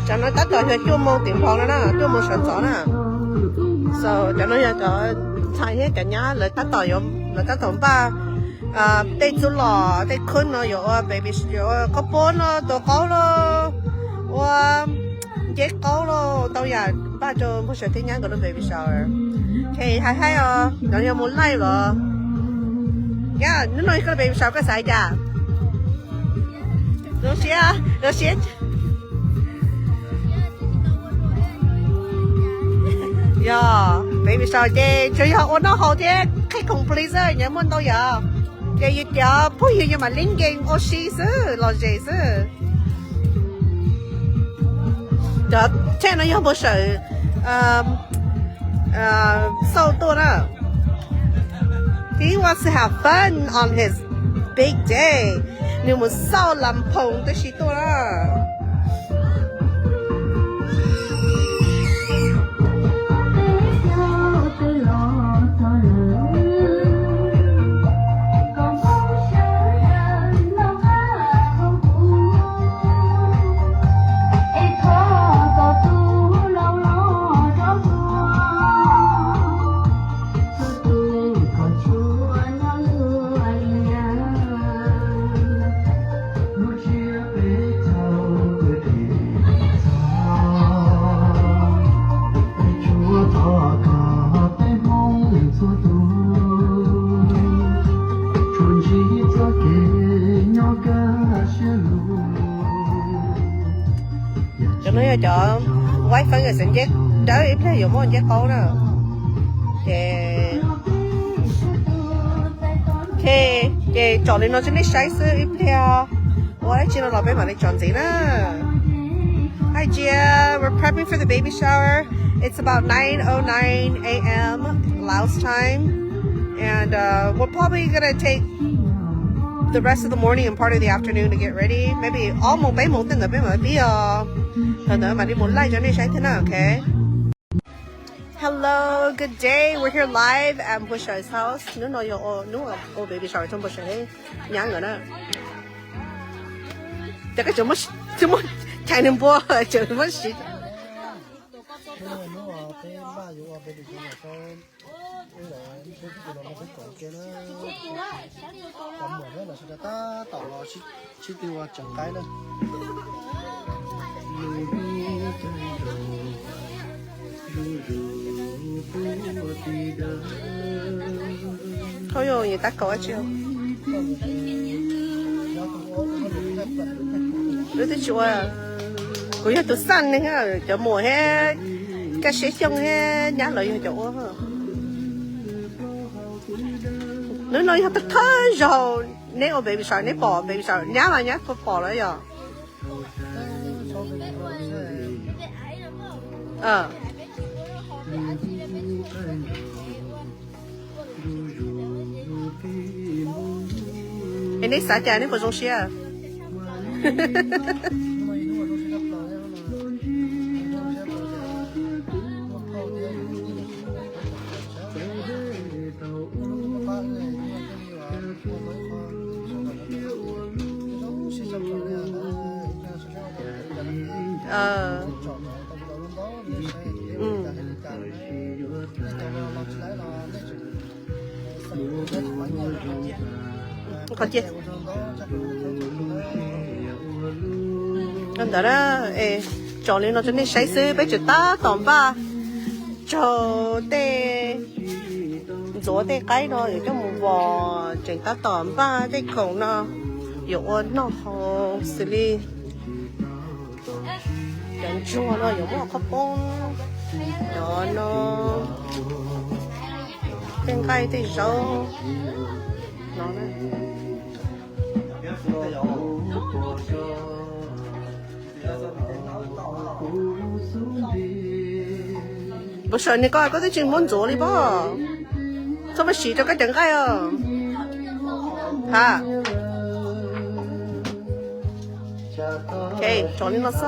Cov no tab tom yog cuaj moos tim nplog no na, cuaj moos sawv ntxov na. So cov no yog cov ntxhais thiab cov nyab lawv tab tom yuav, lawv tab tom npaj tej txuj lom tej khwb no yuav ua baby, yuav ua khaub poob los tua qaub los ua nceb qaub los ntau yam npaj rau npawg Sawv thiab nyab nkawd lub baby shower. Ces hais haib os, cov yog mus laij los. Yog hnub no koj baby shower koj xav cas? Zoo siab, zoo siab. Yog baby shower ces tsuas yog ua noj haus thiab qhib khoom plig xwb, nyias muaj ntau yam. Ces yus cov phooj ywg yus mam li nkees ua si xwb, lom zem xwb. Cov thej no yog npawg Sawv xauj tuaj na. He wants to have fun on his big day. Nws mus xauj Lam Phoom tib si tuaj na. Cov no yog cov wife xeev nceb dawb, ib pliag yuav muaj nceb qaub na. Ces, ces tsom li no rau nej saib xwb, ib pliag ua dab tsi no los peb mam li tsom ntxiv na. Hi Gia, we're prepping for the baby shower. It's about nine oh nine a m Laos time. And uh, we're probably gonna take the rest of the morning and part of the afternoon to get ready. Maybe ob moos peb moos tej ntawd peb mam pib os. Thaum ntawd mam li mus laij rau nej saib thiab na, ok? Hello, good day. We're here live at Npua Sawv house. Hnub no yog hnub ua baby shower rau Npua Sawv nyab nkawd na. Ces koj tseem muab chais nws npua, tseem muab siv. Hnub no peb npaj yuav ua baby shower rau ib lawv peb tus los no peb tsom ke na. Cov muam thiab lawv sawv daws tab tom los sib tw ua tseem qaib na. Khaub yuj tab kaum dab tsi? Wb twb tsis ua, kuv yog tus xaj neeg, cov muam thiab Kaj Siab Xyooj thiab nyab lawv yog cov ua. Hnub no yog thawj thawj zaug neb ua baby shower, neb pom baby shower, nyab mas nyab pom lawm yog. Es neb xav cas, neb puas zoo siab? Qhov ntawd na, tsom li no rau nej saib xwb, peb tseem tab tom npaj tsaug tej, ntxuav tej qaib no yuav coj mus vos, tseem tab tom npaj tej khoom no yuav ua noj haus xws li cov ntsuag no yuav muaj qhob poob, cov no tej nqaij tej zaub no. Npua Sawv, nws koj, koj twb tsis muab ntxuav li pob, txhob muab siv rau koj cov nqaij os. Ha, ok, tsom li no xwb.